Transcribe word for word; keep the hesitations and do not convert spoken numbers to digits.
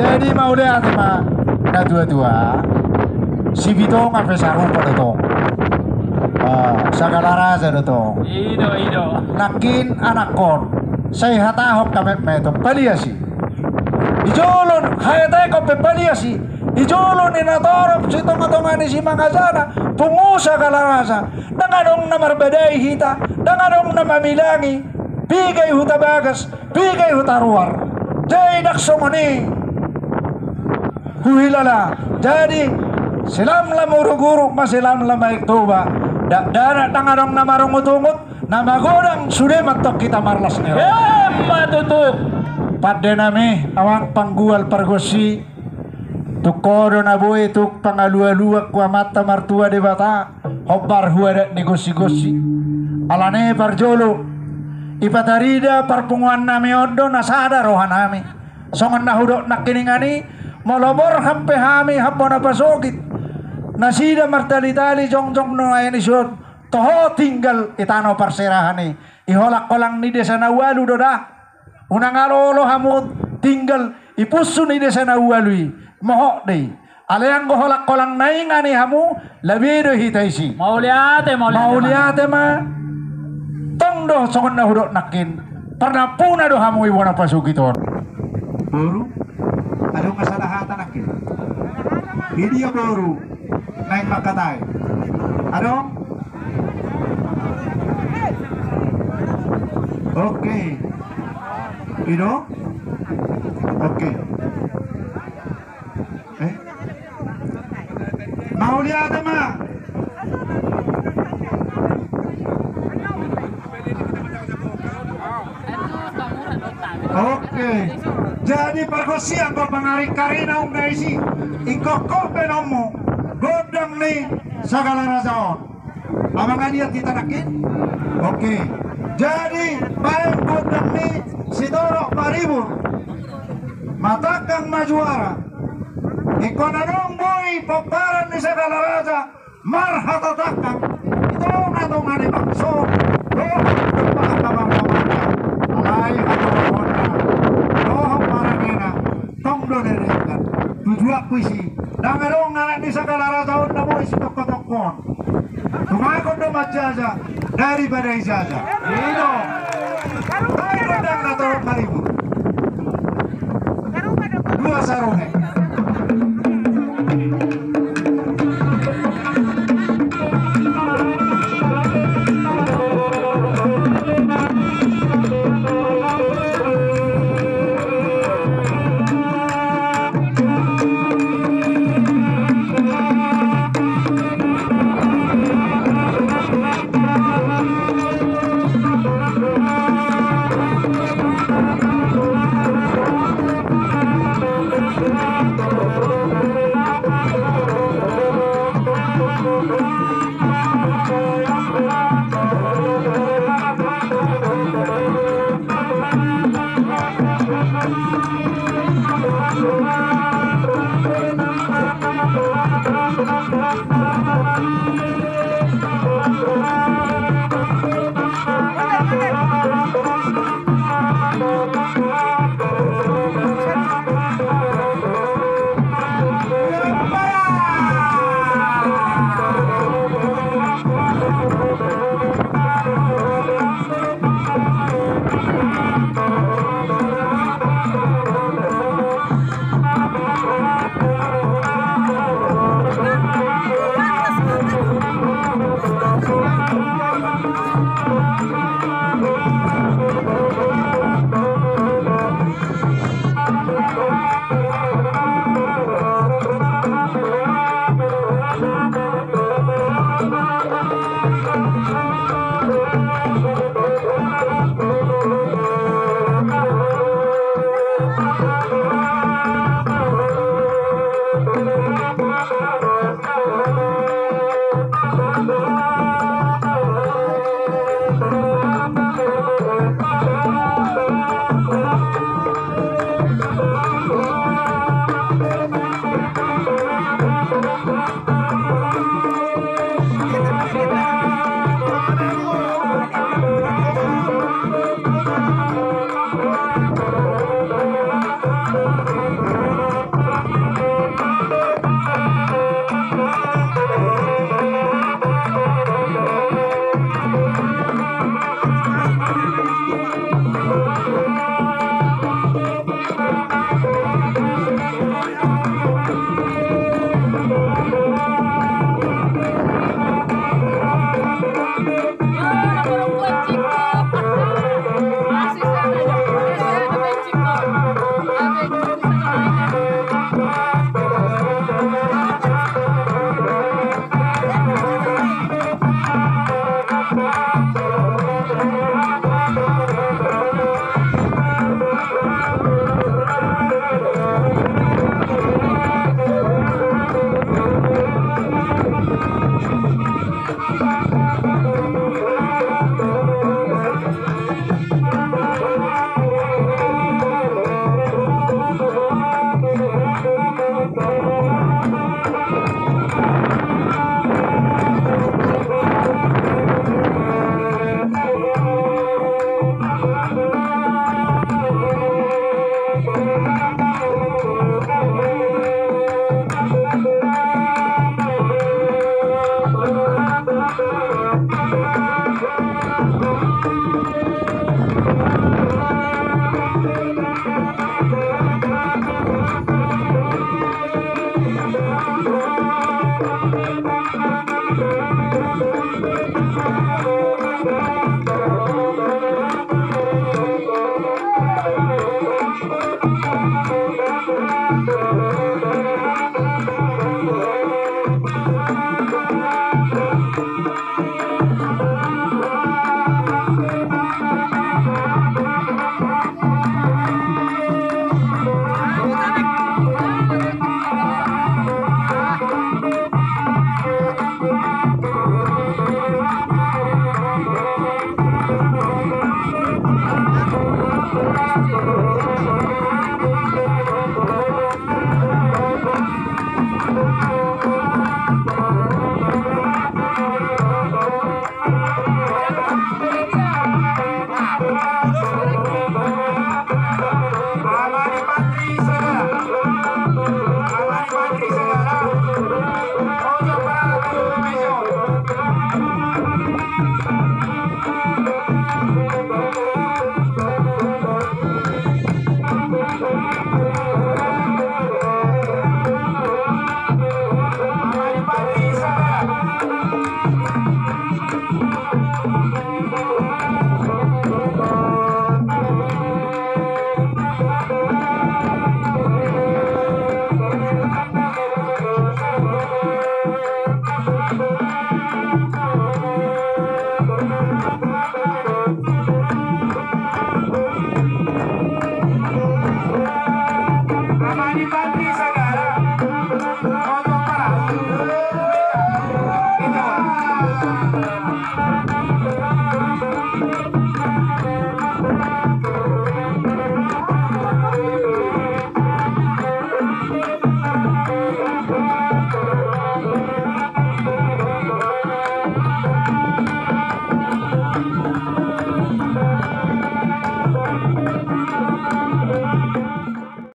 Jadi mauliate ma natuatua. Sibitonga pe sarupa do tong. Ah, sagala raja do tong. I do, i do. Nangkin anakkon, sai hatahon hametmetop, paliasi. Di jolo ni haetekon pe paliasi. Di jolo ni na torop sitongatonga ni simangajana, pungu sagala raja. Ndang adong na marbadai hita, ndang adong na mamilangi. Piga i huta bagas, piga i huta ruar. Jadi ndang songon i huhilala. Jadi silamlam uruguru, masilamlam Aek Toba. Dakdanak ndang adong na marungutungut, na magodang sude mantong hita marlas ni roha. Emma tutu. Pandenami, amang panggual pargonsi, tung ho do na boi tung pangalualuan tu Amanta Martua Debata, hombar hu adat ni gonsigonsi. Alani parjolo, ipatarida parpunguannami on do na sada rohanami. Songon na hudok nangkiningan i, molo borhat pe hami hambona pasogit, nasida martalitali jongjong nuaeng i son, toho tinggal i tano parserahan i, i holangholang ni desa na ualu do da. Unang oloolo hamu tinggal i punsu ni desa na ualu i, mohot do i. Alai anggo holangholang na ingan i hamu, labe do hita isi. Mauliate, mauliate ma. Mauliate ma. Tong do songon na hudok nangkin, parnampuna do hamu i bona pasogit on. Boru, adong ma sada hata nangkin. Idia boru naeng mangkatai? Adong? Oke. I do? Oke. Eh? Mauliate ma. Oke. Jadi pargonsi, anggo pangaringkaringna unang isi, ingkon ho pe nommu gondang ni sagala raja on. Amang, adian hita nangkin? Oke. Jadi baen gondang ni sitorop paribur. Matangkang ma juara. Ingkon adong boi pomparan ni sagala raja marhata tangkang di tongatonga ni bangso dohot di tongatonga ni bangso. Alai hatoranghonna dohot marangena, tong do na denggan. Tujuanku isi, ndang adong anak ni sagala raja on na boi sitongkotongkoon. Tumagon do manjaja daripada ijaja. I do. Baen gondang na torop paribur. Dua saruhe.